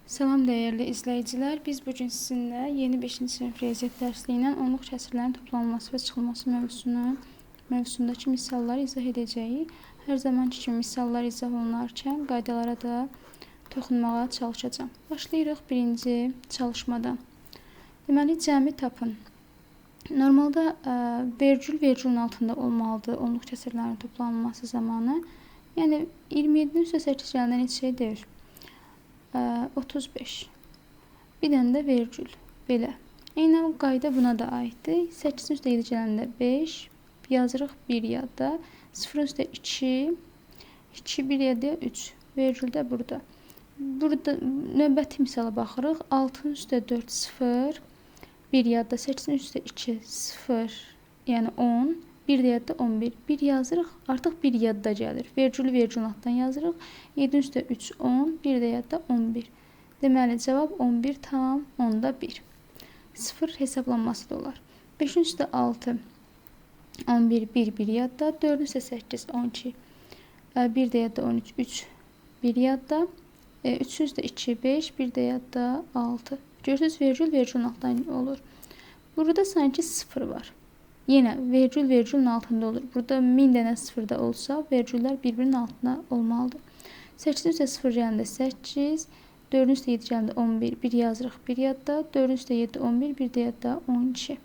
Salam dəyərli izləyicilər, biz bu gün sizinlə yeni 5-ci sinif riyaziyyat dərsliyi ilə onluq kəsirlərin toplanması və çıxılması mövzusundakı misalları izah edəcəyik. Hər zamanki kimi misallar izah olunarkən qaydalara da toxunmağa çalışacağam. Başlayırıq birinci çalışmadan. Deməli, cəmi tapın. Normalda vergül vergülün altında olmalıdır onluq kəsirlərin toplanılması zamanı. Yəni 27-nin üstə 8 gələndə neçə edir? 35. Bir dənə də vergül. Belə. Eynən qayda buna da aiddir. 8-in üstə 7 gələndə 5. Yazırıq 1 yadda. 0-ın üstə 2. 2 1 yadda 3. Vergül də burada. Burada növbəti misala baxırıq. 6-ın üstə 4 0. 1 yadda. 8-in üstə 2 0. Yəni 10. 1 də yadda 11. 1 yazırıq, artıq 1 yadda gəlir. Vergülü vergülün altından yazırıq. 7-in üstə 3, 10. 1 də yadda 11. Deməli, cavab 11 tam 10-da 1. 0 hesablanması da olar. 5-in üstə 6, 11, 1, 1 yadda. 4-ün üstə 8, 12, 1 də yadda 13, 3, 1 yadda. 3-ün üstə 2, 5, 1 də yadda 6. Görürsünüz, vergül vergülün altından olur. Burada sanki 0 var. Yenə vergül vergülün altında olur. Burada 1000 dənə sıfır da olsa, vergüllər bir-birinin altında olmalıdır. 8-in üstə 0 gələndə 8, 4-ün üstə 7 gələndə 11, 1 yazırıq 1 yadda, 4-ün üstə 7 11, 1 də yadda 12.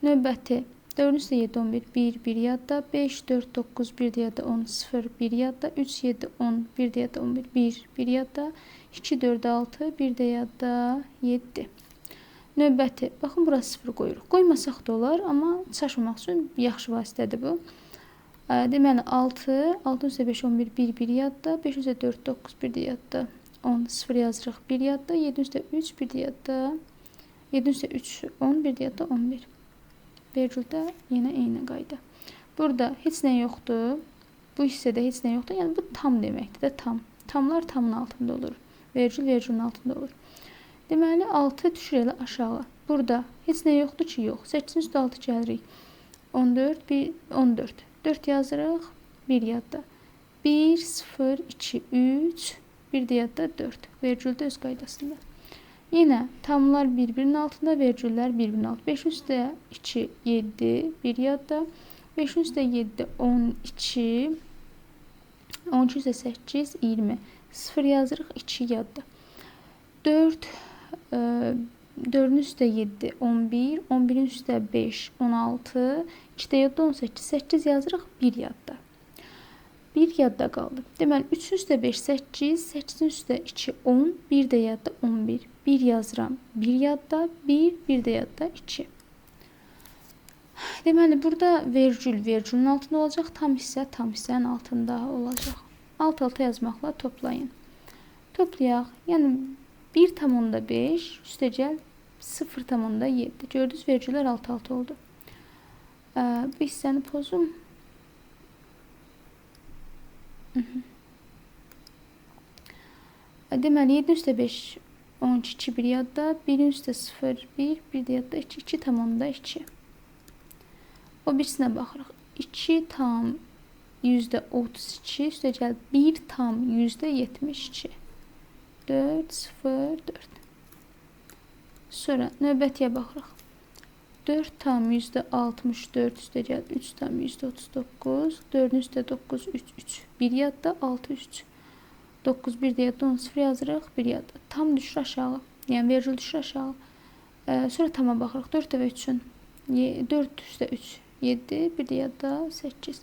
Növbəti 4-ün üstə 7 11, 1, 1 yadda, 5, 4, 9, 1 də yadda 10, 0, 1 yadda, 3, 7, 10, 1 də yadda 11, 1, 1 yadda, 2, 4, 6, 1 də yadda 7. Növbəti, baxın bura 0 qoyuruq. Qoymasaq da olar, amma çaşmamaq üçün yaxşı vasitədir bu. Deməli 6, 6 üstə 5, 11, 1, 1 yadda, 5 üstə 4, 9, 1 də yadda, 10, 0 yazırıq, 1 yadda, 7 üstə 3, 1 də yadda, 7 üstə 3, 10, 1 də yadda, 11. Vergüldə yenə eyni qayda. Burada heç nə yoxdur. Bu hissədə heç nə yoxdur. Yəni bu tam deməkdir də, tam. Tamlar tamın altında olur. Vergül vergülün altında olur. Deməli, 6 düşür elə aşağı. Burada heç nə yoxdur ki, yox. 8-in üstə 6 gəlirik. 14, 1, 14. 4 yazırıq, 1 yadda. 1, 0, 2, 3, 1 də yadda 4. Vergül də öz qaydasında. Yenə tamlar bir-birinin altında, vergüllər bir-birinin altında. 5-in üstə 2, 7, 1 yadda. 5-in üstə 7, 12, 12 üstə 8, 20. 0 yazırıq, 2 yadda. 4, 4-ün üstə 7, 11, 11-in üstə 5, 16, 2 də yadda 18, 8 yazırıq, 1 yadda. 1 yadda qaldı. Deməli, 3-ün üstə 5, 8, 8-in üstə 2, 10, 1 də yadda 11. 1 yazıram, 1 yadda, 1, 1 də yadda 2. Deməli, burada vergül vergülün altında olacaq, tam hissə tam hissənin altında olacaq. Alt-alta yazmaqla toplayın. Toplayaq, yəni 1,5 üstəgəl 0,7. Gördünüz, vergüllər alt-alta oldu. Bu hissəni pozum. Deməli, 7-in üstə 5, 12, 2, 1 yadda, 1-in üstə 0, 1, 1 də yadda 2, 2,2. O birisinə baxırıq. 2 tam %32 üstəgəl 1 tam %72. 4, 0, 4. Sonra növbətiyə baxırıq. 4 tam %64 üstəgəl 3 tam %39. 4-ün üstə 9, 3, 3. 1 yadda, 6, 3. 9, 1 də yadda, 10, 0 yazırıq, 1 yadda. Tam düşür aşağı. Yəni vergül düşür aşağı. Sonra tama baxırıq. 4 dəfə 3-ün. 4 üstə 3, 7, 1 də yadda 8.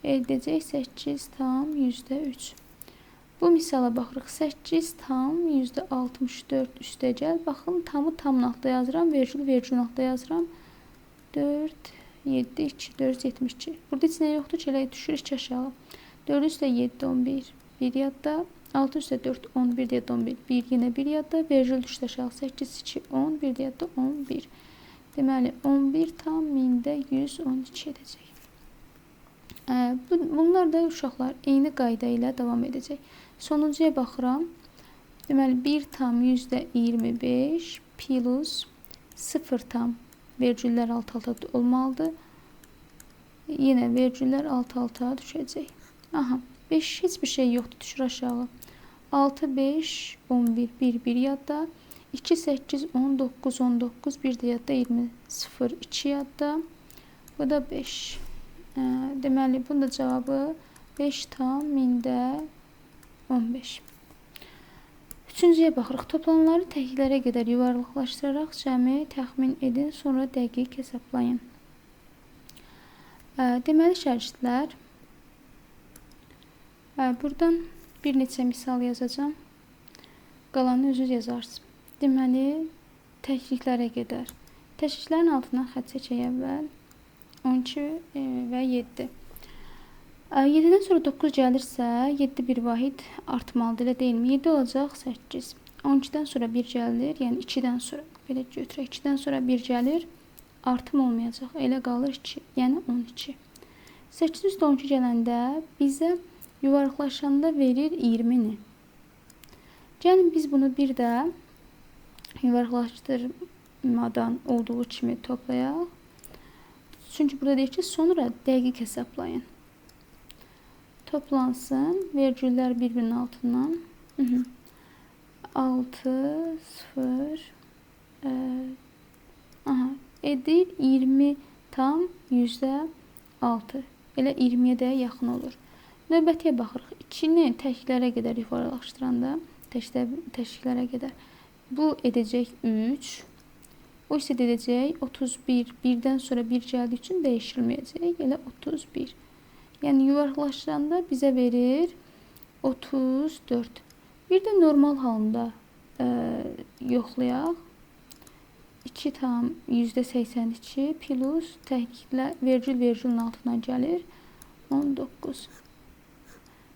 Edəcək 8 tam %3. Bu misala baxırıq. 8 tam %64 üstəgəl. Baxın, tamı tamın altında yazıram. Vergül vergülün altında yazıram. 4, 7, 2, 472. Burada heç nə yoxdur ki, elə düşür 2 aşağı. 4 üstə 7, 11, 1 yadda. 6 üstə 4, 11 də yadda 11, 1, yenə 1 yadda. Vergül düşdü aşağı. 8, 2, 10, 1 də yadda 11. Deməli, 11 tam 1000-də 112 edəcək. Bunlar da uşaqlar eyni qayda ilə davam edəcək. Sonuncuya baxıram. Deməli, 1 tam %25 plus 0 tam vergüllər alt-alta olmalıdır. Yenə vergüllər alt-alta düşəcək. Aha, 5 heç bir şey yoxdur, düşür aşağı. 6, 5, 11, 1, 1 yadda. 2, 8, 10, 9, 19, 1 də yadda, 20, 0, 2 yadda. Bu da 5. Deməli, bunun da cavabı 5 tam 10,15. Üçüncüyə baxırıq. Toplananları təkliklərə qədər yuvarlaqlaşdıraraq cəmi təxmin edin, sonra dəqiq hesablayın. Deməli, şəraitlər. Buradan bir neçə misal yazacağam. Qalanını özünüz yazarsınız. Deməli, təkliklərə qədər. Təkliklərin altından xətt çəkək əvvəl. 12 və 7. 7-dən sonra 9 gəlirsə, 7 bir vahid artmalıdır, elə deyilmi? 7 olacaq 8. 12-dən sonra 1 gəlir, yəni 2-dən sonra, belə götürək, 2-dən sonra 1 gəlir, artım olmayacaq, elə qalır 2, yəni 12. 8 üstə 12 gələndə bizə yuvarlaqlaşanda verir 20-ni. Gəlin biz bunu bir də yuvarlaqlaşdırmadan olduğu kimi toplayaq. Çünki burada deyir ki, sonra dəqiq hesablayın. Toplansın. Vergüllər bir-birinin altından. 6, 0, aha, edir 20 tam %6. Elə 20-yə də yaxın olur. Növbətiyə baxırıq. 2-ni təklərə qədər yuvarlaqlaşdıranda, təkliklərə qədər. Bu edəcək 3. O isə edəcək 31. 1-dən sonra 1 gəldiyi üçün dəyişilməyəcək. Elə 31. Yəni yuvarlaqlaşdıranda bizə verir 34. Bir də normal halında yoxlayaq. 2 tam %82 plus təkliklə vergül vergülün altından gəlir 19.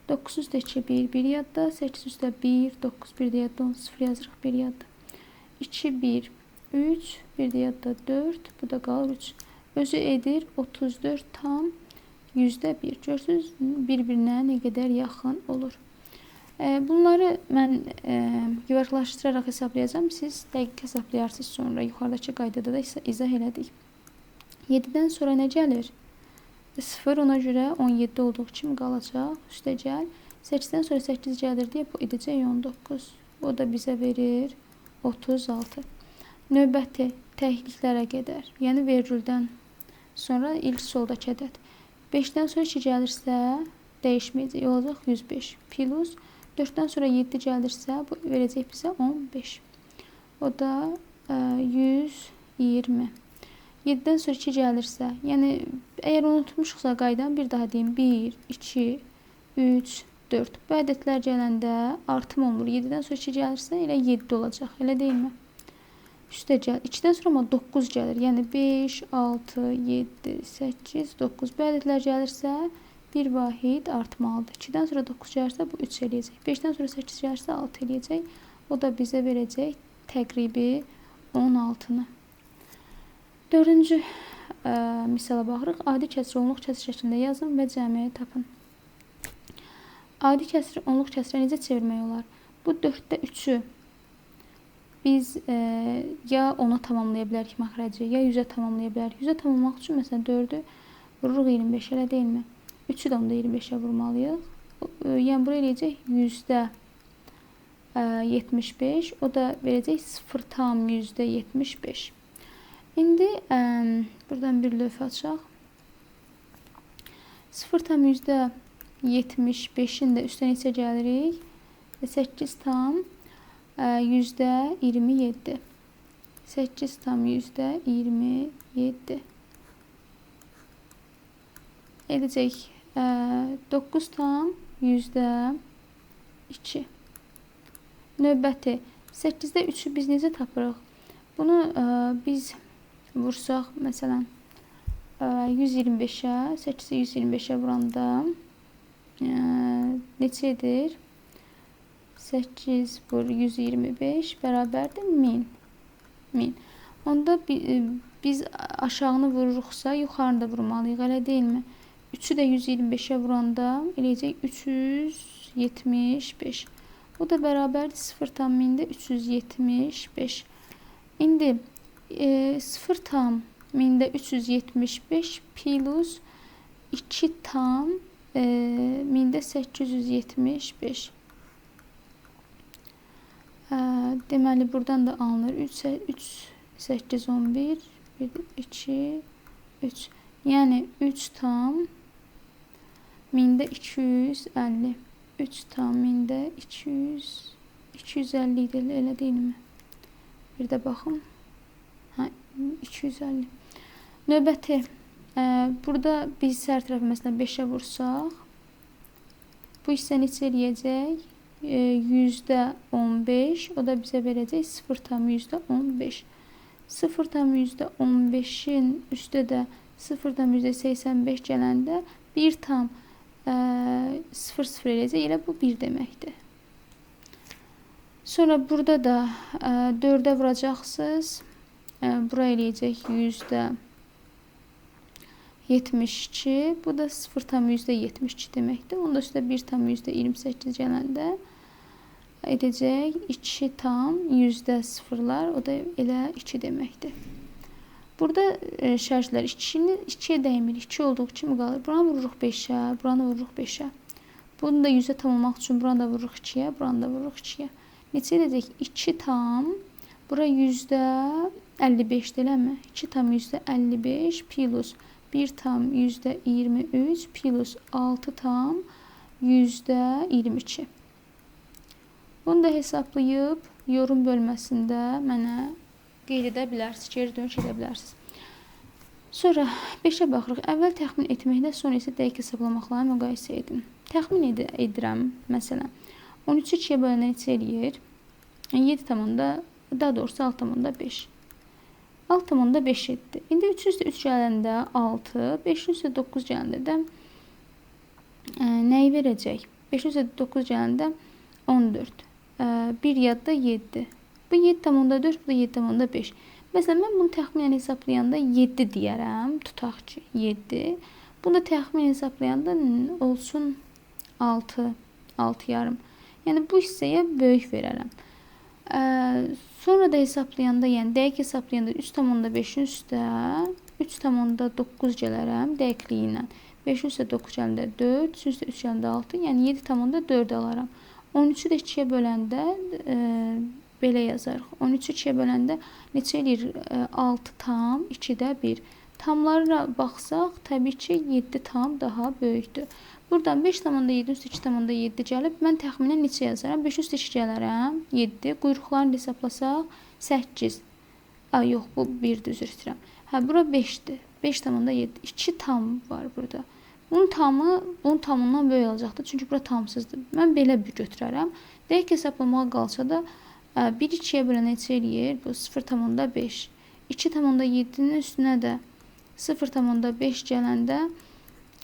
9 üstə 2, 1, 1 yadda, 8 üstə 1, 9, 1 də yadda, 10, 0 yazırıq, 1 yadda. 2, 1, 3, 1 də yadda 4, bu da qalır 3. Özü edir 34 tam %1. Görürsünüz, bir-birinə nə qədər yaxın olur. Bunları mən yuvarlaqlaşdıraraq hesablayacağam. Siz dəqiq hesablayarsınız sonra. Yuxarıdakı qaydada da izah elədik. 7-dən sonra nə gəlir? 0, ona görə 17 olduğu kimi qalacaq. Üstə gəl. 8-dən sonra 8 gəlir deyə bu edəcək 19. O da bizə verir 36. Növbəti təkliklərə qədər. Yəni vergüldən sonra ilk soldakı ədəd. 5-dən sonra 2 gəlirsə dəyişməyəcək. Olacaq 105. Plus 4-dən sonra 7 gəlirsə bu verəcək bizə 15. O da 120. 7-dən sonra 2 gəlirsə, yəni əgər unutmuşuqsa qaydanı bir daha deyim. 1, 2, 3, 4. Bu ədədlər gələndə artım olmur. 7-dən sonra 2 gəlirsə elə 7 olacaq. Elə deyilmi? Üstə gəl. 2-dən sonra amma 9 gəlir. Yəni 5, 6, 7, 8, 9. Bu ədədlər gəlirsə bir vahid artmalıdır. 2-dən sonra 9 gəlirsə bu 3 eləyəcək. 5-dən sonra 8 gəlirsə 6 eləyəcək. O da bizə verəcək təqribi 16-nı. Dördüncü misala baxırıq. Adi kəsri onluq kəsr şəklində yazın və cəmi tapın. Adi kəsri onluq kəsrə necə çevirmək olar? Bu 4-də 3-ü biz ya 10-a tamamlaya bilərik məxrəci, ya 100-ə tamamlaya bilərik. 100-ə tamamlamaq üçün məsələn 4-ü vururuq 25-ə, elə deyilmi? 3-ü də onda 25-ə vurmalıyıq. Yəni bura eləyəcək %75, o da verəcək 0,75. İndi buradan bir lövhə açaq. 0,75-in də üstə neçə gəlirik? 8,27. 8,27 edəcək 9,2. Növbəti 8-də 3-ü biz necə tapırıq? Bunu biz vursaq, məsələn, 125-ə, 8-i 125-ə vuranda neçə edir? 8 vur 125 bərabərdir 1000. 1000. Onda biz aşağını vururuqsa, yuxarını da vurmalıyıq, elə deyilmi? 3-ü də 125-ə vuranda eləyəcək 375. O da bərabərdir 0,375. İndi 0,375 plus 2,875. Deməli, buradan da alınır. 3, 3, 8, 11, 1, 2, 3. Yəni, 3 tam mində 250. 3 tam mində 250 idi, elə deyilmi? Bir də baxım. Hə, 250. Növbəti. Burada biz hər tərəfə məsələn 5-ə vursaq, bu hissə neçə eləyəcək? %15. O da bizə verəcək 0,15. 0,15-in üstə də 0,85 gələndə 1,00 eləyəcək. Elə bu 1 deməkdir. Sonra burada da 4-ə vuracaqsınız. Bura eləyəcək %72. Bu da 0,72 deməkdir. Onda üstə 1,28 gələndə edəcək 2 tam yüzdə sıfırlar. O da elə 2 deməkdir. Burada şərtlər 2-ye dəymir. 2 olduğu kimi qalır. Buranı vururuq 5-ə, buranı vururuq 5-ə. Bunu da 100-ə tam olmaq üçün buranı da vururuq 2-yə, buranı da vururuq 2-yə. Neçə edəcək? 2 tam. Bura %55-dir, eləmi? 2 tam %55 plus 1 tam %23 plus 6 tam %22. Bunu da hesablayıb yorum bölməsində mənə qeyd edə bilərsiniz, geri dönüş edə bilərsiniz. Sonra 5-ə baxırıq. Əvvəl təxmin etməklə, sonra isə dəqiq hesablamaqla müqayisə edin. Təxmin edirəm, məsələn, 13-ü 2-yə böləndə neçə eləyir? 7 tamında, daha doğrusu 6,5. 6,5 etdi. İndi 3-ün üstə 3 gələndə 6, 5-in üstə 9 gələndə də nəyi verəcək? 5-in üstə 9 gələndə 14. 1 yadda 7. Bu 7,4, bu da 7,5. Məsələn, mən bunu təxminən hesablayanda 7 deyərəm. Tutaq ki, 7. Bunu da təxminən hesablayanda olsun 6, 6,5. Yəni, bu hissəyə böyük verərəm. Sonra da hesablayanda, yəni dəqiq hesablayanda 3,5-in üstə 3,9 gələrəm dəqiqliyi ilə. 5-in üstə 9 gələndə 4, 3-ün üstə 3 gələndə 6, yəni 7,4 alaram. 13-ü də 2-yə böləndə belə yazarıq. 13-ü 2-yə böləndə neçə eləyir? 6 tam, 2-də 1. Tamlara baxsaq, təbii ki, 7 tam daha böyükdür. Buradan 5,7 üstə 2,7 gəlib. Mən təxminən neçə yazaram? 5 üstə 2 gələrəm. 7. Quyruqlarını hesablasaq 8. Ay, yox, bu 1-dir, üzr istəyirəm. Hə, bura 5-dir. 5,7. 2 tam var burada. Bunun tamı, bunun tamından böyük olacaqdır. Çünki bura tamsızdır. Mən belə bir götürərəm. Dəqiq hesablamağa qalsa da 1 2-yə bölən neçə eləyir? Bu 0,5. 2,7-nin üstünə də 0,5 gələndə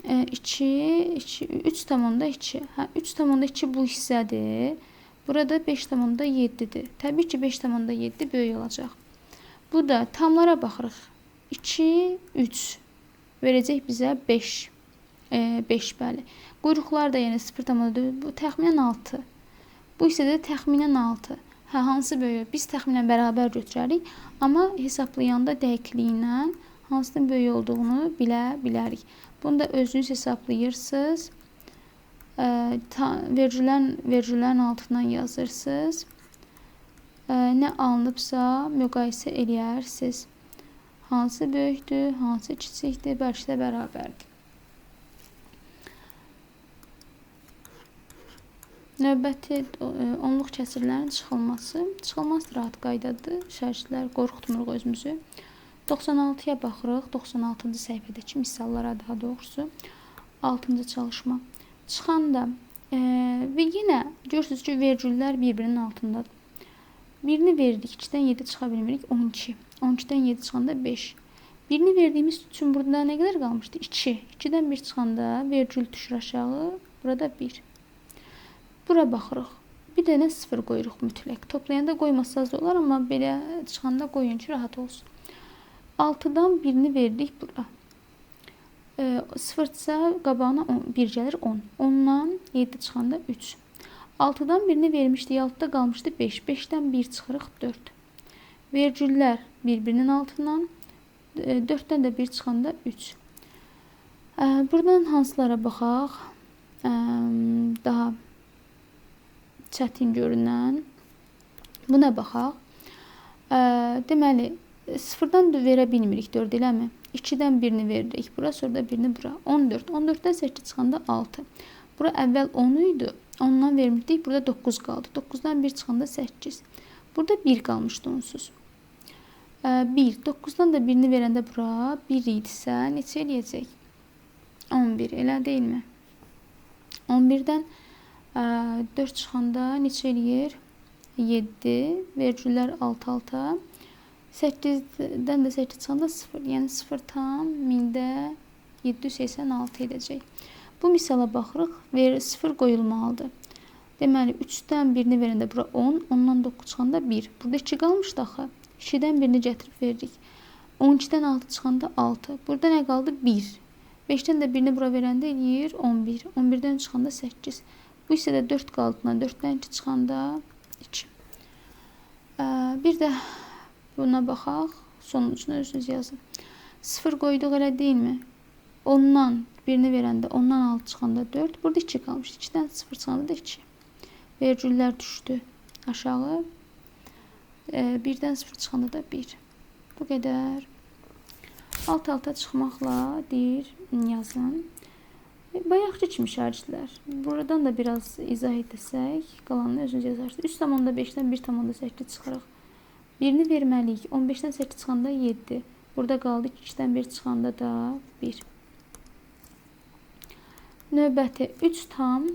2, 2, 3,2. Hə, 3,2 bu hissədir. Burada 5,7-dir. Təbii ki, 5,7 böyük olacaq. Bu da tamlara baxırıq. 2, 3 verəcək bizə 5. 5 bəli. Quyruqlar da yəni 0,4. Bu təxminən 6. Bu hissədə təxminən 6. Hə, hansı böyük? Biz təxminən bərabər götürərik. Amma hesablayanda dəqiqliyi ilə hansının böyük olduğunu bilə bilərik. Bunu da özünüz hesablayırsınız. Vergüllərin altından yazırsınız. Nə alınıbsa müqayisə eləyərsiniz. Hansı böyükdür, hansı kiçikdir, bəlkə də bərabərdir. Növbəti onluq kəsirlərin çıxılması. Çıxılması rahat qaydadır. Şərtlər qorxutmuruq özümüzü. 96-ya baxırıq. 96-cı səhifədəki misallara daha doğrusu. 6-cı çalışma. Çıxanda və yenə görürsünüz ki, vergüllər bir-birinin altındadır. Birini veririk. 2-dən 7 çıxa bilmirik. 12. 12-dən 7 çıxanda 5. Birini verdiyimiz üçün burada nə qədər qalmışdı? 2. 2-dən 1 çıxanda vergül düşür aşağı. Burada 1. Bura baxırıq. Bir dənə 0 qoyuruq mütləq. Toplayanda qoymasanız da olar, amma belə çıxanda qoyun ki, rahat olsun. 6-dan birini verdik bura. 0-dırsa qabağına 1 gəlir 10. 10-dan 7 çıxanda 3. 6-dan birini vermişdik, 6-da qalmışdı 5. 5-dən 1 çıxırıq 4. Vergüllər bir-birinin altından. 4-dən də 1 çıxanda 3. Buradan hansılara baxaq? Daha çətin görünən. Buna baxaq. Deməli, 0-dan verə bilmirik 4, eləmi? 2-dən birini veririk bura, sonra da birini bura. 14. 14-dən 8 çıxanda 6. Bura əvvəl 10 idi. 10-dan vermişdik. Burada 9 qaldı. 9-dan 1 çıxanda 8. Burada 1 qalmışdı onsuz. 1. 9-dan da birini verəndə bura 1 idisə neçə eləyəcək? 11. Elə deyilmi? 11-dən 4 çıxanda neçə eləyir? 7. Vergüllər alt-alta. 8-dən də 8 çıxanda 0. Yəni 0 tam 1000-də 786 edəcək. Bu misala baxırıq. 0 qoyulmalıdır. Deməli, 3-dən birini verəndə bura 10, 10-dan 9 çıxanda 1. Burada 2 qalmışdı axı. 2-dən birini gətirib veririk. 12-dən 6 çıxanda 6. Burada nə qaldı? 1. 5-dən də birini bura verəndə eləyir 11. 11-dən çıxanda 8. Bu hissədə 4 qaldığından 4-dən 2 çıxanda 2. Bir də buna baxaq. Sonucunu özünüz yazın. 0 qoyduq, elə deyilmi? 10-dan birini verəndə 10-dan 6 çıxanda 4. Burada 2 qalmışdı. 2-dən 0 çıxanda da 2. Vergüllər düşdü aşağı. 1-dən 0 çıxanda da 1. Bu qədər. Alt-alta çıxmaqla deyir, yazın. Bayaqki kimi şagirdlər. Buradan da biraz izah edəsək, qalanını özünüz yazarsınız. 3,5-dən 1,8 çıxırıq. Birini verməliyik. 15-dən 8 çıxanda 7. Burada qaldı 2-dən 1 çıxanda da 1. Növbəti 3 tam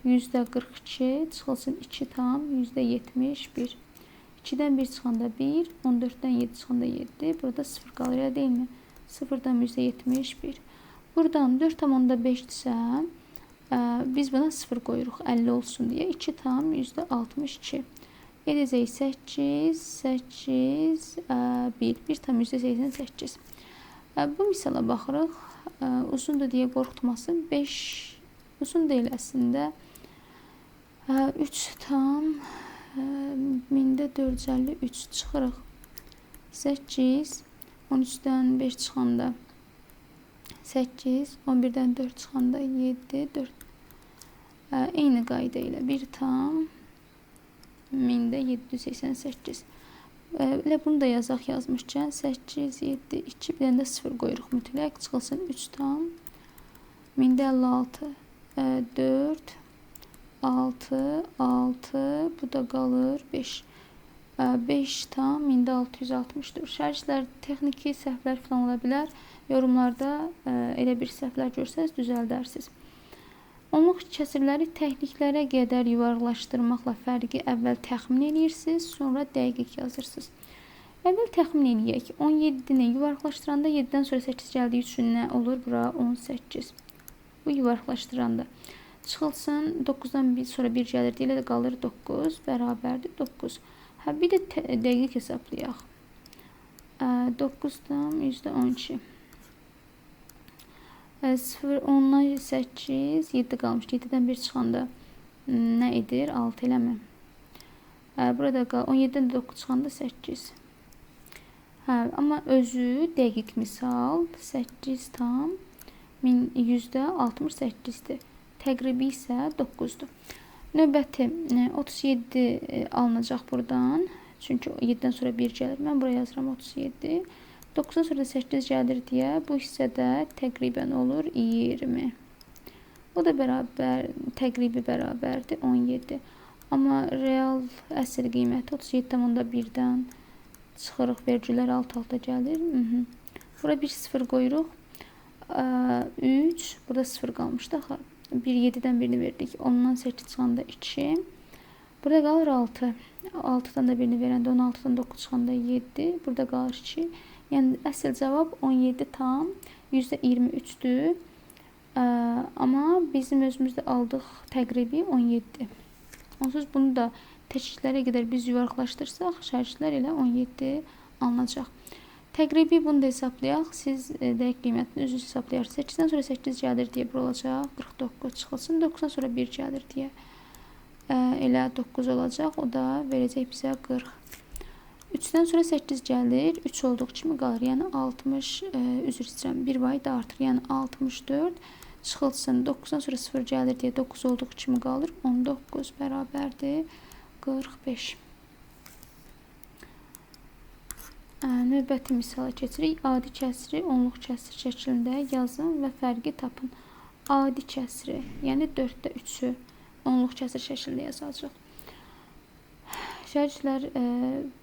%42 çıxılsın 2 tam %71. 2-dən 1 çıxanda 1, 14-dən 7 çıxanda 7. Burada 0 qalır, elə deyilmi? 0-dan %71. Buradan 4,5-dirsə, biz buna 0 qoyuruq, 50 olsun deyə. 2 tam %62. Edəcək 8, 8, 1, 1 tam %88. Bu misala baxırıq. Uzundur deyə qorxutmasın. 5 uzun deyil əslində. 3 tam 1000-də 453 çıxırıq. 8, 13-dən 5 çıxanda 8, 11-dən 4 çıxanda 7, 4. Eyni qayda ilə 1 tam 1000-də 788. Elə bunu da yazaq yazmışkən 8, 7, 2, bir dənə də 0 qoyuruq mütləq. Çıxılsın 3 tam 1056, 4, 6, 6, bu da qalır 5. 5 tam 1000-də 664. Şərhlər, texniki səhvlər falan ola bilər. Yorumlarda elə bir səhvlər görsəniz düzəldərsiniz. Onluq kəsirləri təkliklərə qədər yuvarlaşdırmaqla fərqi əvvəl təxmin edirsiniz, sonra dəqiq yazırsınız. Əvvəl təxmin eləyək. 17-ni yuvarlaqlaşdıranda 7-dən sonra 8 gəldiyi üçün nə olur? Bura 18. Bu yuvarlaqlaşdıranda. Çıxılsın 9-dan sonra 1 gəlir deyə elə də qalır 9 bərabərdir 9. Hə, bir də dəqiq hesablayaq. 9 tam %12. 0, 10-dan 8, 7 qalmışdı. 7-dən 1 çıxanda nə edir? 6 eləmi? Burada 17-dən 9 çıxanda 8. Hə, amma özü dəqiq misal 8 tam %68-dir. Təqribi isə 9-dur. Növbəti 37 alınacaq buradan. Çünki 7-dən sonra 1 gəlir. Mən buraya yazıram 37. 9-dan sonra 8 gəlir deyə bu hissədə təqribən olur 20. O da bərabər, təqribi bərabərdir 17. Amma real əsl qiyməti 37,1-dən çıxırıq, vergülər alt-alta gəlir. Bura bir 0 qoyuruq. 3, burada 0 qalmışdı axı. 1, 7-dən birini verdik. 10-dan 8 çıxanda 2. Burada qalır 6. 6-dan da birini verəndə 16-dan 9 çıxanda 7. Burada qalır 2. Yəni əsl cavab 17 tam %23-dür. Amma bizim özümüzdə aldıq təqribi 17. Onsuz bunu da təkliklərə qədər biz yuvarlaqlaşdırsaq, şərtlər elə 17 alınacaq. Təqribi bunu da hesablayaq. Siz dəqiq qiymətini özünüz hesaplayarsınız. 8-dən sonra 8 gəlir deyə bura olacaq. 49 çıxılsın. 9-dan sonra 1 gəlir deyə elə 9 olacaq. O da verəcək bizə 40. 3-dən sonra 8 gəlir. 3 olduğu kimi qalır. Yəni 60, üzr istəyirəm, 1 vahid artır. Yəni 64 çıxılsın. 9-dan sonra 0 gəlir deyə 9 olduğu kimi qalır. 19 bərabərdir 45. Növbəti misala keçirik. Adi kəsri onluq kəsir şəklində yazın və fərqi tapın. Adi kəsri, yəni 4-də 3-ü onluq kəsir şəklində yazacağıq. Şəriklər,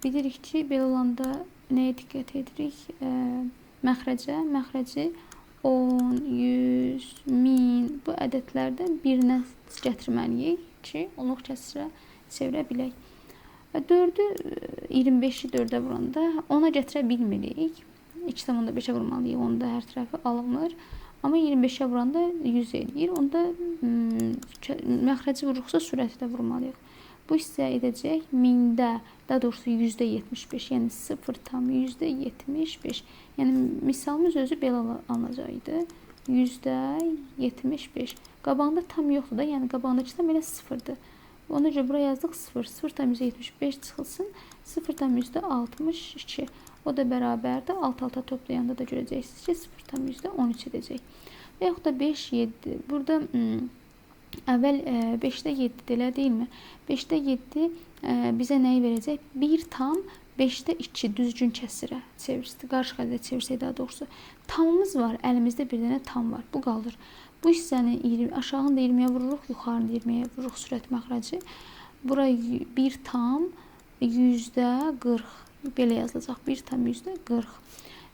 bilirik ki, belə olanda nəyə diqqət edirik? Məxrəcə, məxrəci 10, 100, 1000 bu ədədlərdən birinə gətirməliyik ki, onluq kəsirə çevirə bilək. 4-ü 25-i 4-ə vuranda 10-a gətirə bilmirik. 2,5-ə vurmalıyıq, onda hər tərəfi alınmır. Amma 25-ə vuranda 100 eləyir. Onda məxrəci vururuqsa sürəti də vurmalıyıq. Bu hissə edəcək mində, daha doğrusu %75, yəni 0,75. Yəni misalımız özü belə alınacaq idi. %75. Qabağında tam yoxdur da, yəni qabağındakı tam elə 0-dır. Ona görə bura yazdıq 0. 0,75 çıxılsın. 0,62. O da bərabərdir. Alt-alta toplayanda da görəcəksiniz ki, 0,13 edəcək. Və yaxud da 5, 7. Burada əvvəl 5-də 7 elə deyilmi? 5-də 7 bizə nəyi verəcək? 1 tam 5-də 2 düzgün kəsirə çevirsin. Qarışıq ədədə çevirsək daha doğrusu. Tamımız var. Əlimizdə bir dənə tam var. Bu qalır. Bu hissəni aşağını da 20-yə vururuq, yuxarını da 20-yə vururuq sürət məxrəci. Bura 1 tam %40 belə yazılacaq. 1 tam %40.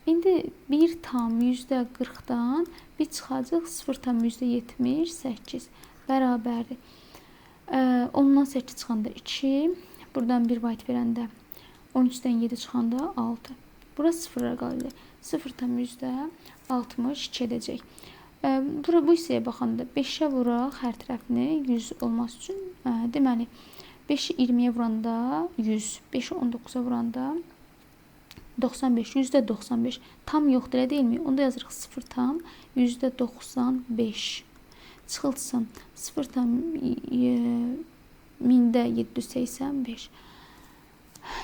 İndi 1 tam %40-dan bir çıxacaq 0,78 bərabərdir. 10-dan 8 çıxanda 2, buradan 1 vahid verəndə 13-dən 7 çıxanda 6. Bura 0-a qalır. 0,62 edəcək. Bura bu hissəyə baxanda 5-ə vuraq hər tərəfini 100 olması üçün. Deməli, 5-i 20-yə vuranda 100, 5-i 19-a vuranda 95, %95. Tam yoxdur, elə deyilmi? Onda yazırıq 0 tam %95. Çıxılsın 0 tam 785.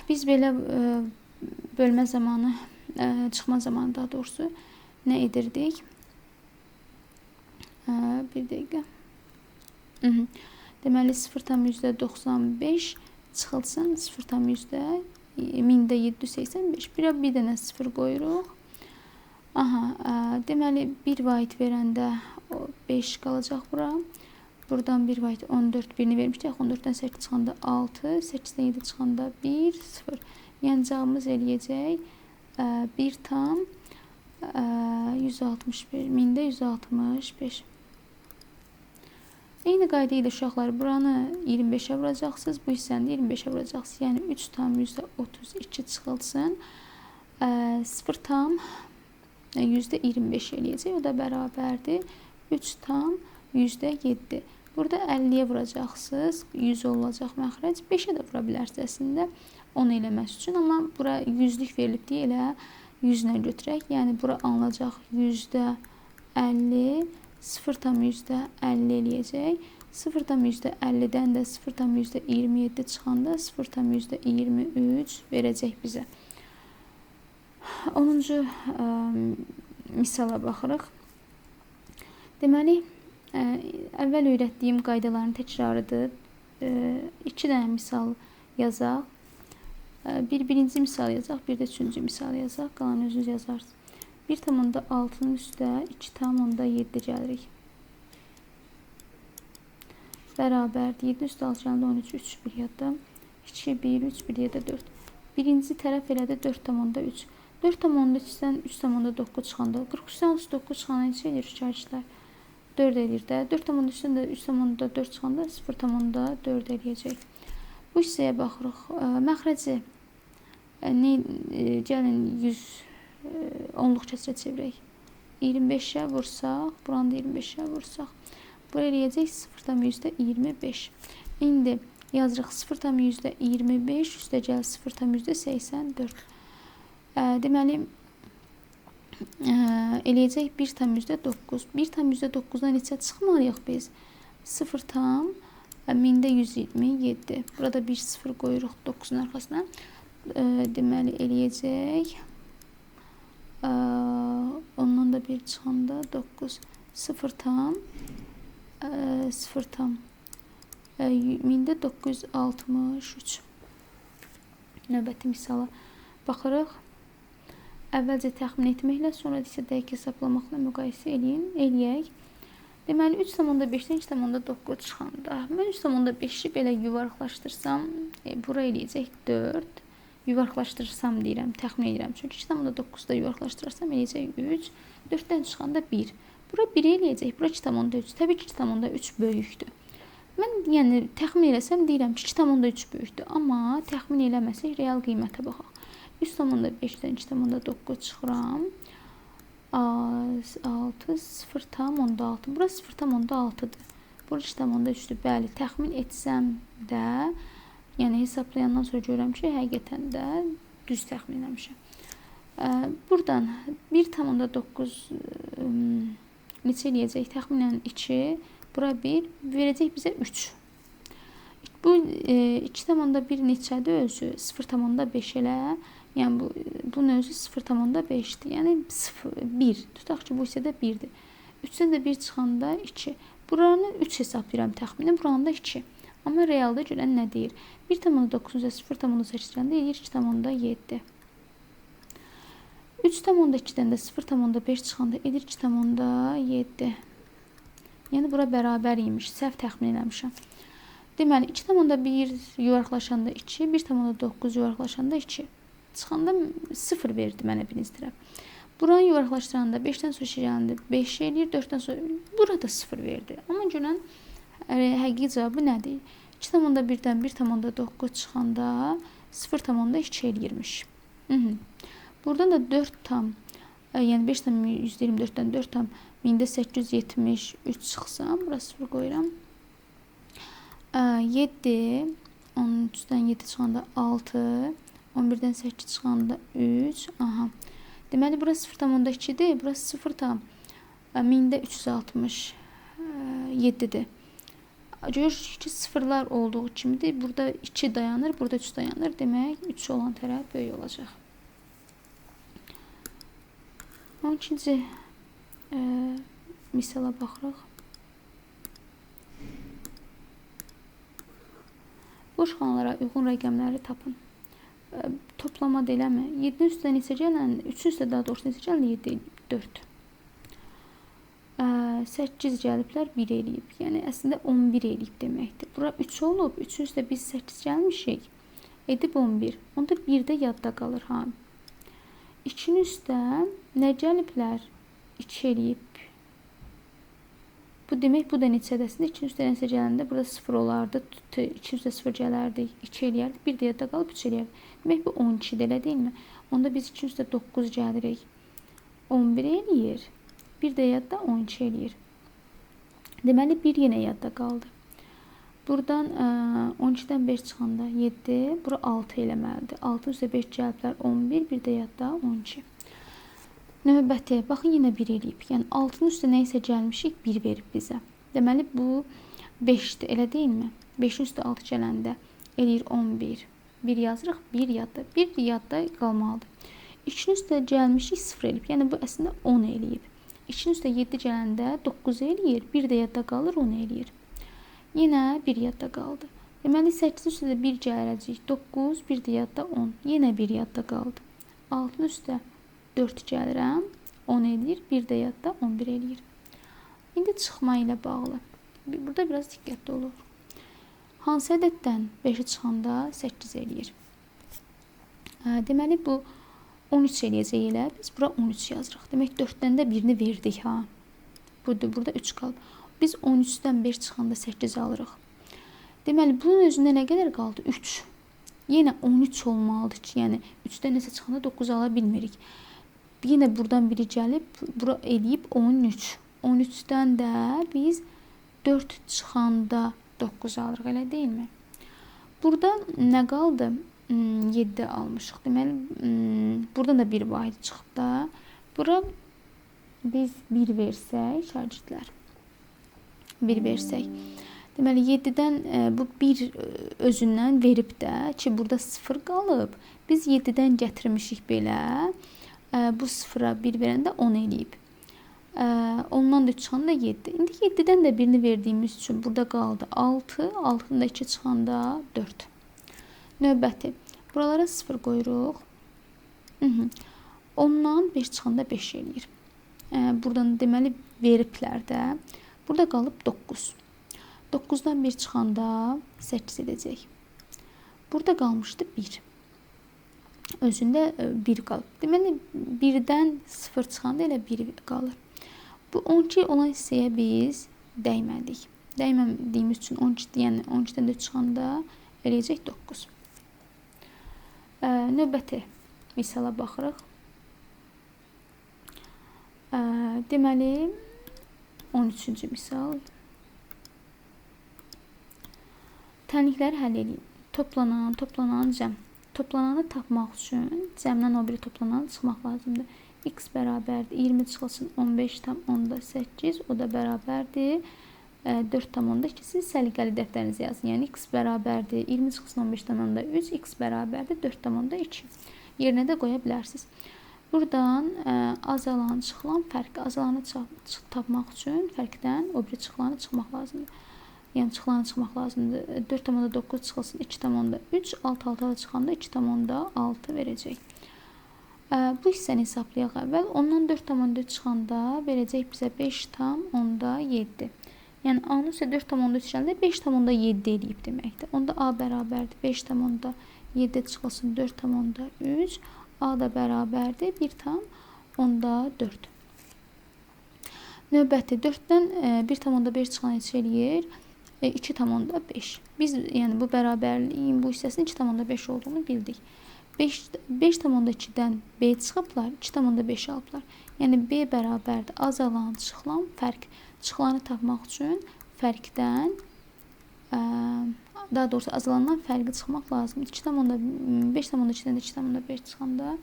Biz belə bölmə zamanı, çıxma zamanı daha doğrusu nə edirdik? Bir dəqiqə. Deməli, 0,95 çıxılsın 0,785. Bir dənə 0 qoyuruq. Aha, deməli, 1 vahid verəndə 5 qalacaq bura. Buradan 1 vahid 14 birini vermişdik. 14-dən 8 çıxanda 6, 8-dən 7 çıxanda 1, 0. Yəni, cavabımız eləyəcək 1 tam 161, 1165. Eyni qayda ilə uşaqlar, buranı 25-ə vuracaqsınız, bu hissəni də 25-ə vuracaqsınız. Yəni 3 tam %32 çıxılsın, 0 tam %25 eləyəcək. O da bərabərdir 3 tam %7. Burada 50-yə vuracaqsınız, 100 olacaq məxrəc. 5-ə də vura bilərsiniz əslində 10 eləməsi üçün, amma bura 100-lük verilib deyə elə 100-lə götürək. Yəni bura alınacaq %50, 0,50 eləyəcək. 0,50-dən də 0,27 çıxanda 0,23 verəcək bizə. 10-cu misala baxırıq. Deməli, əvvəl öyrətdiyim qaydaların təkrarıdır. 2 dənə misal yazaq. Birinci misal yazaq, bir də üçüncü misal yazaq. Qalanı özünüz yazarsınız. 1,6-nın üstə 2,7 gəlirik. Bərabərdir. 7-nin üstə 6 gələndə 13, 3 bir yadda. 2, 1, 3, 1 yadda 4. Birinci tərəf elədi 4,3. 4,3-dən 3,9 çıxanda, 43-dən 39 çıxanda neçə eləyir şərtlər? 4 eləyir də. 4,3-dən də 3,4 çıxanda 0,4 eləyəcək. Bu hissəyə baxırıq. Məxrəci gəlin 100 onluq kəsrə çevirək. 25-ə vursaq, buranı da 25-ə vursaq. Bura eləyəcək 0,25. İndi yazırıq 0,25 üstə gəl 0,84. Deməli, eləyəcək 1,9. 1,9-dan neçə çıxmalıyıq biz? 0,1127. Burada bir 0 qoyuruq 9-un arxasına. Deməli, eləyəcək ondan da bir çıxanda 9. 0 tam 0 tam 1963. Növbəti misala baxırıq. Əvvəlcə təxmin etməklə, sonra isə dəqiq hesablamaqla müqayisə eləyək. Deməli, 3,5-dən 2,9 çıxanda, mən 3,5-i belə yuvarlaqlaşdırsam, bura eləyəcək 4. Yuvarlaqlaşdırsam deyirəm, təxmin edirəm. Çünki 2,9-da yuvarlaqlaşdırarsam eləyəcək 3. 4-dən çıxanda 1. Bura 1 eləyəcək, bura 2,3. Təbii ki, 2,3 böyükdür. Mən yəni təxmin eləsəm deyirəm ki, 2,3 böyükdür. Amma təxmin eləməsək real qiymətə baxaq. 3,5-dən 2,9 çıxıram. 6, 0,6. Bura 0,6-dır. Bura 2,3-dür. Bəli, təxmin etsəm də, yəni hesaplayandan sonra görürəm ki, həqiqətən də düz təxmin eləmişəm. Buradan 1,9 neçə eləyəcək? Təxminən 2, bura 1, verəcək bizə 3. Bu 2,1 neçədir özü? 0,5 elə. Yəni bunun özü 0,5-dir. Yəni 1. Tutaq ki, bu hissə də 1-dir. 3-dən də 1 çıxanda 2. Buranı 3 hesablayıram təxminən, buranı da 2. Amma realda görən nə deyir? 1,9-un 0,8 gələndə eləyir 2,7. 3,2-dən də 0,5 çıxanda edir 2,7. Yəni bura bərabər imiş. Səhv təxmin eləmişəm. Deməli 2,1 yuvarlaqlaşanda 2, 1,9 yuvarlaqlaşanda 2. Çıxanda 0 verdi mənə birinci tərəf. Buranı yuvarlaqlaşdıranda 5-dən sonra 2 gələndə 5 eləyir, 4-dən sonra burada 0 verdi. Amma görən həqiqi cavabı nədir? 2,1-dən 1,9 çıxanda 0,2 eləyirmiş. Buradan da 4 tam, yəni 5,124-dən 4,873 çıxsam, bura 0 qoyuram. 7, 13-dən 7 çıxanda 6, 11-dən 8 çıxanda 3. Aha. Deməli, bura 0,2-dir, burası 0,367-dir. Görürsünüz ki, sıfırlar olduğu kimidir. Burada 2 dayanır, burada 3 dayanır. Demək, 3 olan tərəf böyük olacaq. 12-ci misala baxırıq. Boş xanalara uyğun rəqəmləri tapın. Toplama da eləmi? 7-nin üstə neçə gələn? 3-ün üstə daha doğrusu neçə gələn? 7, 4. 8 gəliblər, 1 eləyib. Yəni, əslində 11 eləyib deməkdir. Bura 3 olub, 3-ün üstə biz 8 gəlmişik. Edib 11. Onda 1 də yadda qalır. Ha. 2-nin üstə nə gəliblər? 2 eləyib. Bu demək, bu da neçədəsində? 2-nin üstə nəsə gələndə burada 0 olardı. 2-nin üstə 0 gələrdi, 2 eləyərdi. 1 də yadda qalıb 3 eləyərdi. Demək, bu 12-dir, elə deyilmi? Onda biz 2-nin üstə 9 gəlirik. 11 eləyir. 1 də yadda 12 eləyir. Deməli, 1 yenə yadda qaldı. Buradan 12-dən 5 çıxanda 7, bura 6 eləməlidir. 6-nın üstə 5 gəliblər 11, 1 də yadda 12. Növbəti, baxın yenə 1 eləyib. Yəni, 6-nın üstə nə isə gəlmişik, 1 verib bizə. Deməli, bu 5-dir, elə deyilmi? 5-in üstə 6 gələndə eləyir 11. 1 yazırıq, 1 yadda. 1 yadda qalmalıdır. 2-nin üstə gəlmişik, 0 eləyib. Yəni, bu əslində 10 eləyib. 2-nin üstə 7 gələndə 9 eləyir, 1 də yadda qalır, 10 eləyir. Yenə 1 yadda qaldı. Deməli, 8-in üstə də 1 gələcək, 9, 1 də yadda 10. Yenə 1 yadda qaldı. 6-nın üstə 4 gəlirəm, 10 eləyir, 1 də yadda 11 eləyir. İndi çıxma ilə bağlı. Burada biraz diqqətli olur. Hansı ədəddən 5-i çıxanda 8 eləyir? Deməli, bu 13 eləyəcək elə. Biz bura 13 yazırıq. Demək, 4-dən də birini verdik. Ha. Budur, burada 3 qalıb. Biz 13-dən 5 çıxanda 8 alırıq. Deməli, bunun özündə nə qədər qaldı? 3. Yenə 13 olmalıdır ki, yəni 3-dən nəsə çıxanda 9 ala bilmirik. Yenə buradan biri gəlib, bura eləyib 13. 13-dən də biz 4 çıxanda 9 alırıq, elə deyilmi? Burada nə qaldı? 7 almışıq. Deməli, buradan da bir vahid çıxıb da. Bura biz 1 versək, şagirdlər, 1 versək. Deməli, 7-dən bu 1 özündən verib də ki, burada 0 qalıb. Biz 7-dən gətirmişik belə. Bu 0-a 1 verəndə 10 eləyib. Ondan da 3 çıxanda 7. İndi 7-dən də birini verdiyimiz üçün burada qaldı 6. 6-dan da 2 çıxanda 4. Növbəti. Buralara 0 qoyuruq. 10-dan 5 çıxanda 5 eləyir. Buradan deməli veriblər də. Burada qalıb 9. 9-dan 1 çıxanda 8 edəcək. Burada qalmışdı 1. Özündə 1 qalıb. Deməli 1-dən 0 çıxanda elə 1 qalır. Bu 12 olan hissəyə biz dəymədik. Dəymədiyimiz üçün 12, yəni 12-dən 4 çıxanda eləyəcək 9. Növbəti misala baxırıq. Deməli 13-cü misal. Tənlikləri həll edin. Toplanan, toplanan, cəm. Toplananı tapmaq üçün cəmdən o biri toplananı çıxmaq lazımdır. X bərabərdir 20 çıxılsın 15,8, o da bərabərdir 4,2. Siz səliqəli dəftərinizə yazın. Yəni x bərabərdir 20 çıxılsın 15,3, x bərabərdir 4,2. Yerinə də qoya bilərsiniz. Buradan azalan, çıxılan fərqi, azalanı tapmaq üçün fərqdən o biri çıxılanı çıxmaq lazımdır. Yəni çıxılanı çıxmaq lazımdır. 4,9 çıxılsın 2,3, 6 6 çıxanda 2,6 verəcək. Bu hissəni hesablayaq əvvəl. Ondan 4,4 çıxanda verəcək bizə 5,7. Yəni A-nın üstə 4,3 gələndə 5,7 eləyib deməkdir. Onda A bərabərdir 5,7 çıxılsın 4,3. A da bərabərdir 1,4. Növbəti 4-dən 1,5 çıxan neçə eləyir? 2,5. Biz yəni bu bərabərliyin bu hissəsinin 2,5 olduğunu bildik. 5,2-dən B çıxıblar, 2,5 alıblar. Yəni B bərabərdir azalan, çıxılan fərq. Çıxılanı tapmaq üçün fərqdən, daha doğrusu azalandan fərqi çıxmaq lazımdır. 5,2-dən də 2,5 çıxanda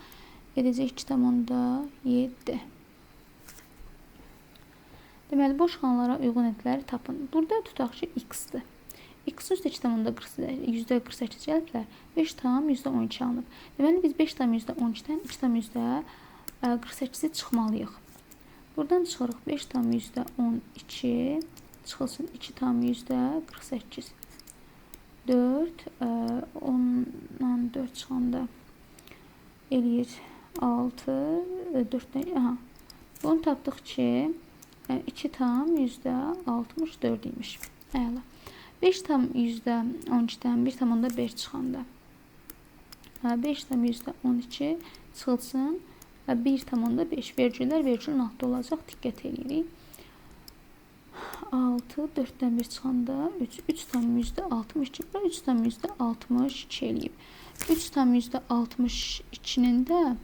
edəcək 2,7. Deməli, boş xanalara uyğun ədədləri tapın. Burada tutaq ki, x-dir. X-in üstə 2,48 gəliblər. 5,12 alınıb. Deməli, biz 5,12-dən 2,48-i çıxmalıyıq. Buradan çıxırıq 5,12 çıxılsın 2,48. 4, 10-dan 4 çıxanda eləyir 6, 4-dən, aha. Bunu tapdıq ki, 2,64 imiş. Əla. 5,12-dən 1,5 çıxanda 5,12 çıxılsın 1,5. Vergüllər vergülün altında olacaq. Diqqət eləyirik. 6, 4-dən 1 çıxanda 3, 3,62. Bura 3,62 eləyib. 3,62-nin də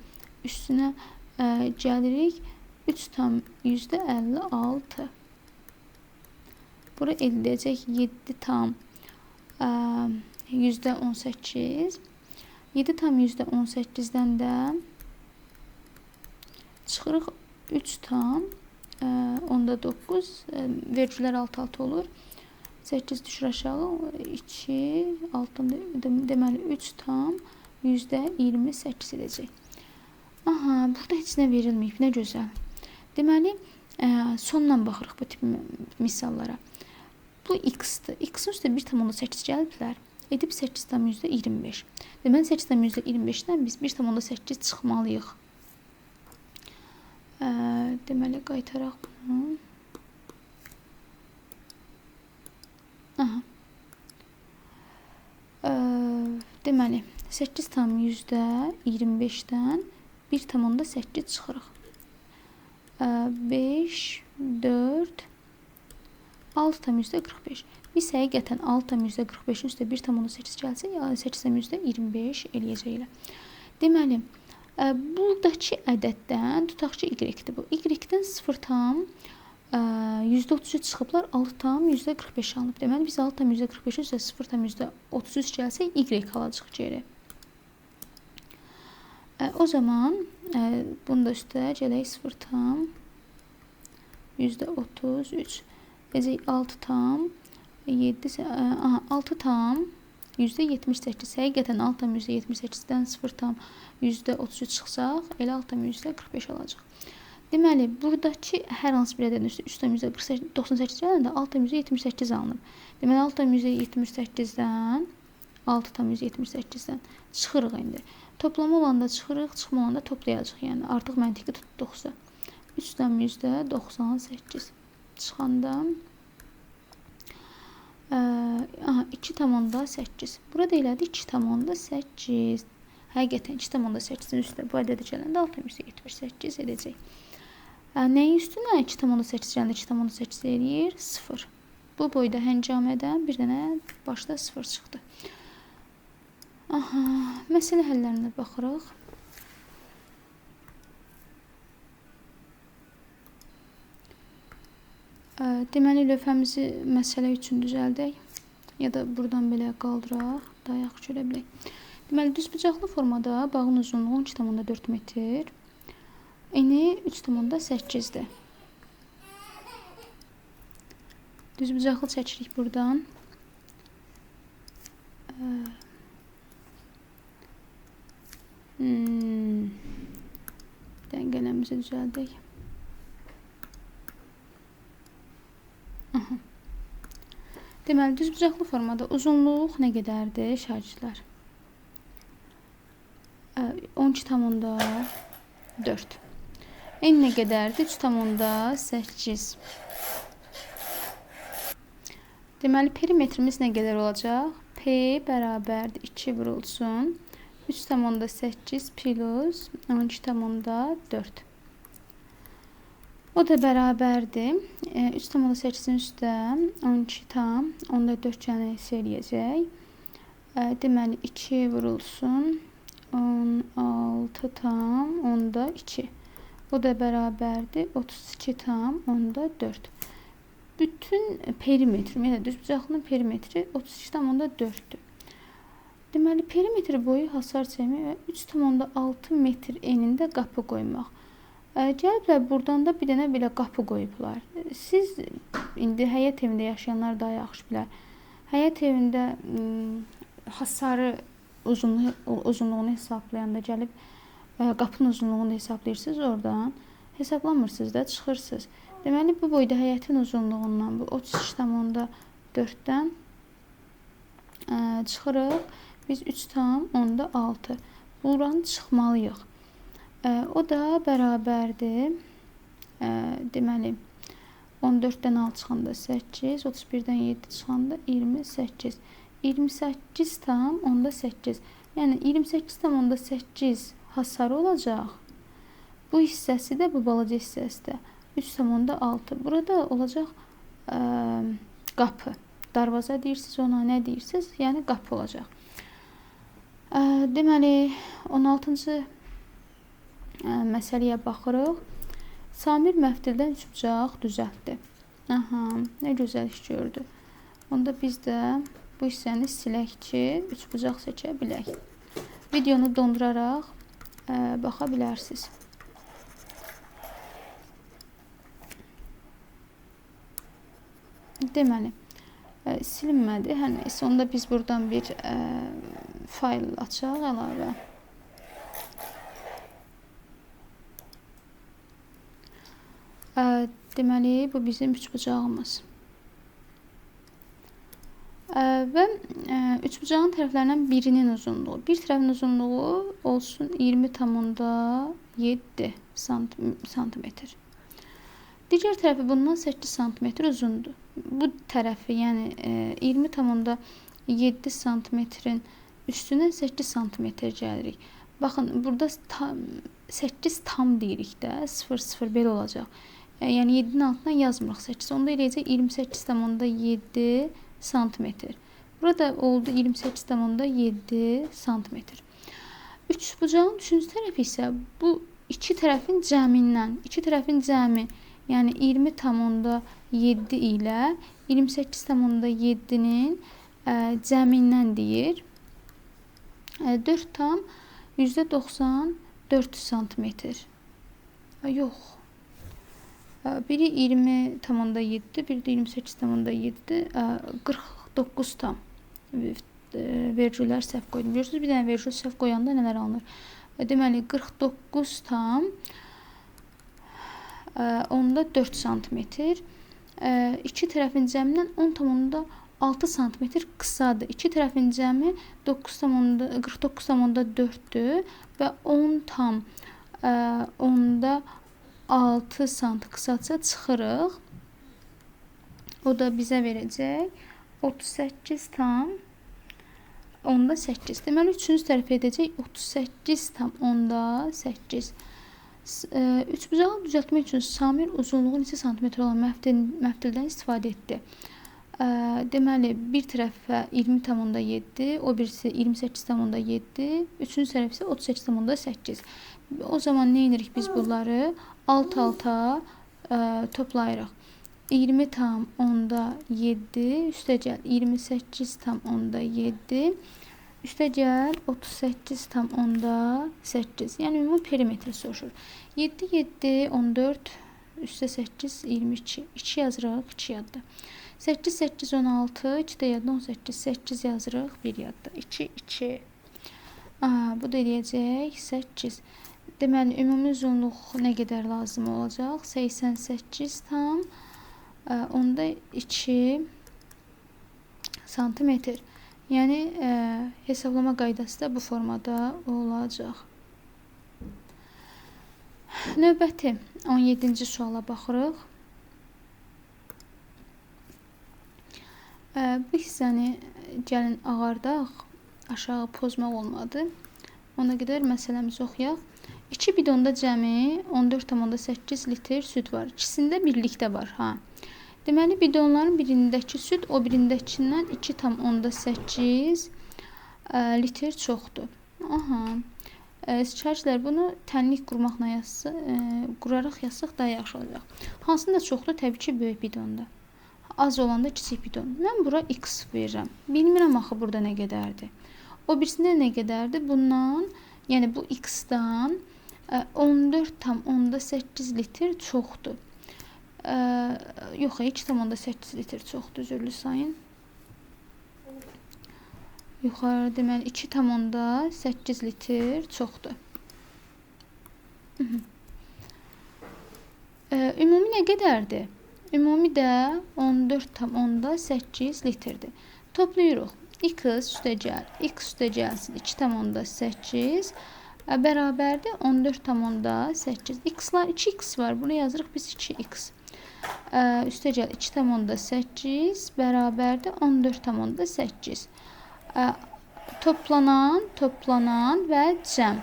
üstünə gəlirik 3,56. Bura ediləcək 7,18. 7,18-dən də çıxırıq 3,9. Vergülər 6-6 olur. 8 düşür aşağı. 2, 6, deməli 3,28 edəcək. Aha, burada heç nə verilməyib. Nə gözəl. Deməli, sondan baxırıq bu tip misallara. Bu x-dir. X-in üstə 1,8 gəliblər. Edib 8,25. Deməli, 8,25-dən biz 1,8 çıxmalıyıq. Deməli, qaytaraq bunu. Aha. Deməli, 8,25-dən 1,8 çıxırıq. 5, 4, 6,45. Biz həqiqətən 6,45-in üstə 1,8 gəlsə, 8,25 eləyəcək elə. Deməli, buradakı ədəddən, tutaq ki, y-dir bu. Y-dən 0,33 çıxıblar, 6,45 alınıb. Deməli, biz 6,45-in üstə 0,33 gəlsə, y alacaq geri. O zaman, bunu da üstə gələk 0,33. Edəcək 6,7, 6,78. Həqiqətən 6,78-dən 0,33 çıxsaq, elə 6,45 alacaq. Deməli, buradakı hər hansı bir ədədin üstə 3,98 gələndə 6,78 alınıb. Deməli, 6,78-dən 6,178-dən çıxırıq indi. Toplama olanda çıxırıq, çıxma olanda toplayacaq. Yəni artıq məntiqi tutduqsa. 3,98 çıxanda 2,8. Burada elədi 2,8. Həqiqətən 2,8-in üstünə bu ədədi gələndə 6,78 edəcək. Nəyin üstünə 2,8 gələndə 2,8 eləyir? 0. Bu boyda həngamədən bir dənə başda 0 çıxdı. Aha, məsələ həllərinə baxırıq. Deməli, lövhəmizi məsələ üçün düzəldək. Ya da buradan belə qaldıraq, daha yaxşı görə bilək. Deməli, düzbucaqlı formada bağın uzunluğu 12,4 metr, eni 3,8-dir. Düzbucaqlı çəkirik buradan. Dəngələmizi düzəldək. Aha. Deməli, düzbucaqlı formada uzunluq nə qədərdir, şagirdlər? 12,4. En nə qədərdir? 3,8. Deməli, perimetrimiz nə qədər olacaq? P bərabərdir 2 vurulsun 3,8 plus 12,4. O da bərabərdir. 3,8-in üstə 12,4 gələn hiss eləyəcək. Deməli, 2 vurulsun 16,2. O da bərabərdir 32,4. Bütün perimetr, ümumiyyətlə, düzbucaqlının perimetri 32,4-dür. Deməli, perimetr boyu hasar çəkmək və 3,6 metr enində qapı qoymaq. Gəliblər buradan da bir dənə belə qapı qoyublar. Siz indi həyət evində yaşayanlar daha yaxşı bilər. Həyət evində hasarı uzunluğunu hesablayanda gəlib qapının uzunluğunu hesablayırsınız oradan. Hesablamırsınız da, çıxırsınız. Deməli, bu boyda həyətin uzunluğundan bu 32,4-dən çıxırıq. Biz 3,6. Buranı çıxmalıyıq. O da bərabərdir. Deməli, 14-dən 6 çıxanda 8, 31-dən 7 çıxanda 28. 28,8. Yəni, 28,8 hasarı olacaq. Bu hissəsi də, bu balaca hissəsi də 3,6. Burada olacaq qapı. Darvaza deyirsiniz ona, nə deyirsiniz? Yəni, qapı olacaq. Deməli, 16-cı məsələyə baxırıq. Samir məftildən üçbucaq düzəltdi. Aha, nə gözəl iş gördü. Onda biz də bu hissəni silək ki, üçbucaq seçə bilək. Videonu donduraraq baxa bilərsiniz. Deməli, silinmədi. Hər nəysə, onda biz buradan bir fayl açaq əlavə. Deməli, bu bizim üçbucağımız. Və üçbucağın tərəflərindən birinin uzunluğu. Bir tərəfin uzunluğu olsun 20,7 santimetr. Digər tərəfi bundan 8 santimetr uzundur. Bu tərəfi, yəni 20,7 santimetrin üstünə 8 santimetr gəlirik. Baxın, burada 8 tam deyirik də, 0, 0 belə olacaq. Yəni, 7-nin altından yazmırıq 8. Onda eləyəcək 28,7 santimetr. Burada oldu 28,7 santimetr. Üçbucağın üçüncü tərəfi isə bu iki tərəfin cəmindən, iki tərəfin cəmi, yəni 20,7 ilə 28,7-nin cəmindən deyir. 4,94 santimetr. Yox. Biri 20,7, biri də 28,7, 49 tam vergüllər səhv qoydum. Görürsünüz, bir dənə vergül səhv qoyanda nələr alınır? Deməli, 49 tam onda 4 santimetr. İki tərəfin cəmindən 6 sm qısadır. İki tərəfin cəmi 49,4-dür və 10,6 sm qısaca çıxırıq. O da bizə verəcək 38,8. Deməli, üçüncü tərəf edəcək 38,8. Üçbucağı düzəltmək üçün Samir uzunluğu neçə santimetr olan məftildən istifadə etdi? Deməli, bir tərəfə 20,7, o birisi 28,7, üçüncü tərəf isə 38,8. O zaman nə edirik biz bunları? Alt-alta toplayırıq. 20,7, üstəgəl 28,7, üstəgəl 38,8. Yəni, ümumi perimetri soruşur. 7, 7, 14, üstə 8, 22. 2 yazırıq, 2 yadda. 8, 8, 16, 2 də yadda, 18, 8 yazırıq, 1 yadda. 2, 2. Bu da eləyəcək 8. Deməli, ümumi uzunluq nə qədər lazım olacaq? 88,2 santimetr. Yəni, hesablama qaydası da bu formada olacaq. Növbəti 17-ci suala baxırıq. Bu hissəni gəlin ağardaq, aşağı pozmaq olmadı. Ona qədər məsələmizi oxuyaq. 2 bidonda cəmi 14,8 litr süd var. İkisində birlikdə var. Ha. Deməli, bidonların birindəki süd o birindəkindən 2,8 litr çoxdur. Aha. Şərtlər bunu tənlik qurmaqla quraraq yazsaq daha yaxşı olacaq. Hansında çoxdur? Təbii ki, böyük bidonda. Az olanda kiçik bidon. Mən bura x verirəm. Bilmirəm axı burada nə qədərdir. O birisində nə qədərdir? Bundan, yəni bu x-dan 14,8 litr çoxdur. Yox, 2,8 litr çoxdur, üzürlü sayın. Yuxarı deməli 2,8 litr çoxdur. Ümumi nə qədərdir? Ümumi də 14,8 litrdir. Toplayırıq. X üstəgəl, x üstəgəlsin 2,8 bərabərdir 14,8. X-lar 2x var. Bunu yazırıq biz 2x. Üstəgəl 2,8 bərabərdir 14,8. Toplanan, toplanan və cəm.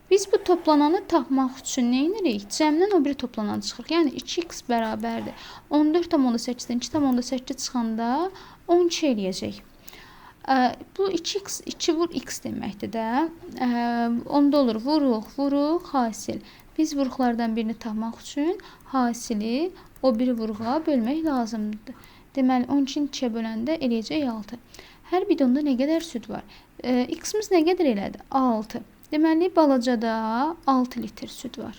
Biz bu toplananı tapmaq üçün nə edirik? Cəmdən o biri toplanan çıxırıq. Yəni 2x bərabərdir. 14,8-dən 2,8 çıxanda 12 eləyəcək. Bu 2x, 2 vur x deməkdir də. Onda olur vuruq, vuruq, hasil. Biz vuruqlardan birini tapmaq üçün hasili o biri vuruğa bölmək lazımdır. Deməli, 12-ni 2-yə böləndə eləyəcək 6. Hər bidonda nə qədər süd var? X-imiz nə qədər elədi? 6. Deməli, balacada 6 litr süd var.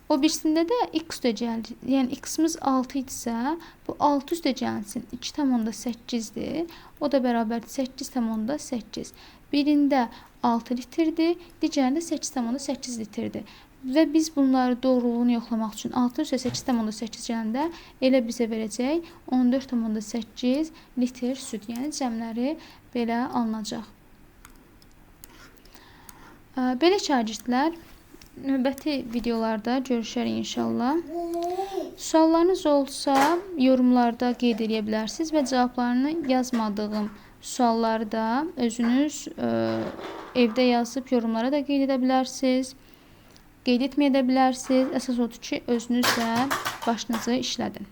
O birisində də x üstəgəl, yəni x-imiz 6 idisə, bu 6 üstəgəlsin 2,8-dir. O da bərabərdir 8,8. Birində 6 litrdir, digərində 8,8 litrdir. Və biz bunları doğruluğunu yoxlamaq üçün 6 üstə 8,8 gələndə elə bizə verəcək 14,8 litr süd. Yəni cəmləri belə alınacaq. Belə şagirdlər, növbəti videolarda görüşərik inşallah. Suallarınız olsa yorumlarda qeyd eləyə bilərsiniz və cavablarını yazmadığım sualları da özünüz evdə yazıb yorumlara da qeyd edə bilərsiniz. Qeyd etməyə də bilərsiniz. Əsas odur ki, özünüz də başınızı işlədin.